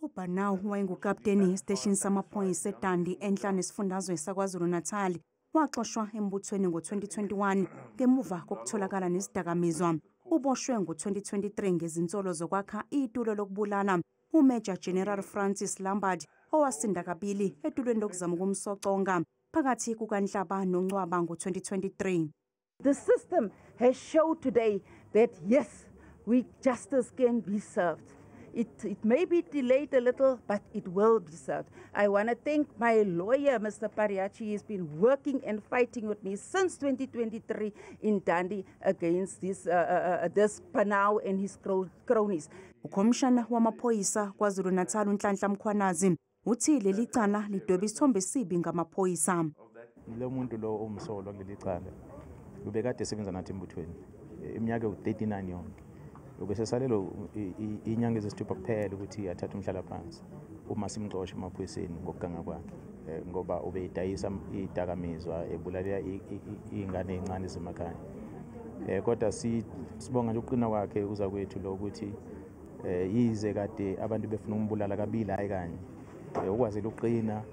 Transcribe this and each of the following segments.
UBarnau wayengukapteni esiteshini samaphoyisa eDundee enhla nesifundazwe saKwaZulu-Natal. Waxoshwa embuthweni ngo-2021 ngemuva kokutholakala nezidakamizwa. Uboshwe ngo-2023 ngezinsolo zokwakha itulo lokubulala uMajor General Francis Lambert, owasinda kabili etulweni lokuzama ukumsoconga phakathi kukaNhlaba noNcwaba ngo-2023. The system has showed today that yes, justice can be served. It may be delayed a little, but it will be served. I want to thank my lawyer, Mr. Pariachi. He's been working and fighting with me since 2023 in Dundee against this Panau and his cronies. Ukhomishana wamaphoyisa KwaZulu-Natal uNhlanhla Mkhwanazi uthi leli cala lidweba isithombe esibi ngamaphoyisa. Lo muntu lo umsolwa kuleli cala ubekade esebenza nathi embuthweni iminyaka ewu-39 yonke. Ubesesalelo inyanga ezisithupha kuphela ukuthi athathe umhlalaphansi uma simxosha emaphoyiseni ngokuganga kwakhe, ngoba ubeyidayisa idakamizwa, ebulalela iy'ngane ey'ncane zemakhaya. Kodwa sibonga nje ukuqina kwakhe uza kwethu lo ukuthi yize kade abantu befuna ukumbulala kabili hhayi kanye, ukwazile ukuqina.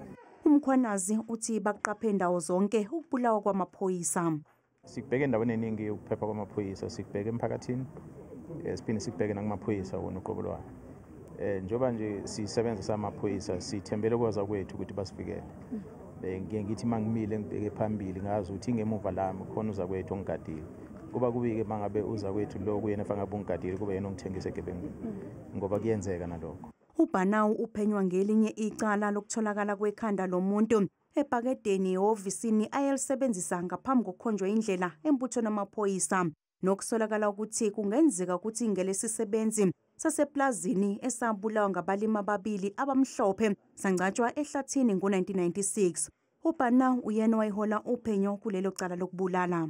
UMkhwanazi uthi baqaphe ndawo zonke ukubulawa kwamaphoyisa. Sikubheke endaweni eningi ukuphepha kwamaphoyisa, sikubheke emphakathini, siphinde sikubheke nakumaphoyisa wona uqobo lwayo. Njengoba nje sisebenza samaphoyisa, sithembele kwaza kwethu ukuthi basivikele. Ngiye ngithi uma ngimile ngibheke phambili ngazi ukuthi ingemuva lami khona uza kwethu ongigadile. Kuba kubi-ke uma ngabe uza kwethu lo kuyena fanele ngabe ungigadile, kube yena ongithengisa egebengwini, ngoba kuyenzeka nalokho. UBarnau uphenywa ngelinye icala lokutholakala kwekhanda lomuntu ebhakedeni ehhovisini ayelisebenzisa ngaphambi kokukhonjwa indlela embuthweni wamaphoyisa, nokusolakala ukuthi kungenzeka ukuthi ngelesisebenzi saseplazini esabulawa ngabalimi ababili abamhlophe sangcatshwa ehlathini ngo-1996. UBarnau uyena owayehola uphenyo kulelo cala lokubulala.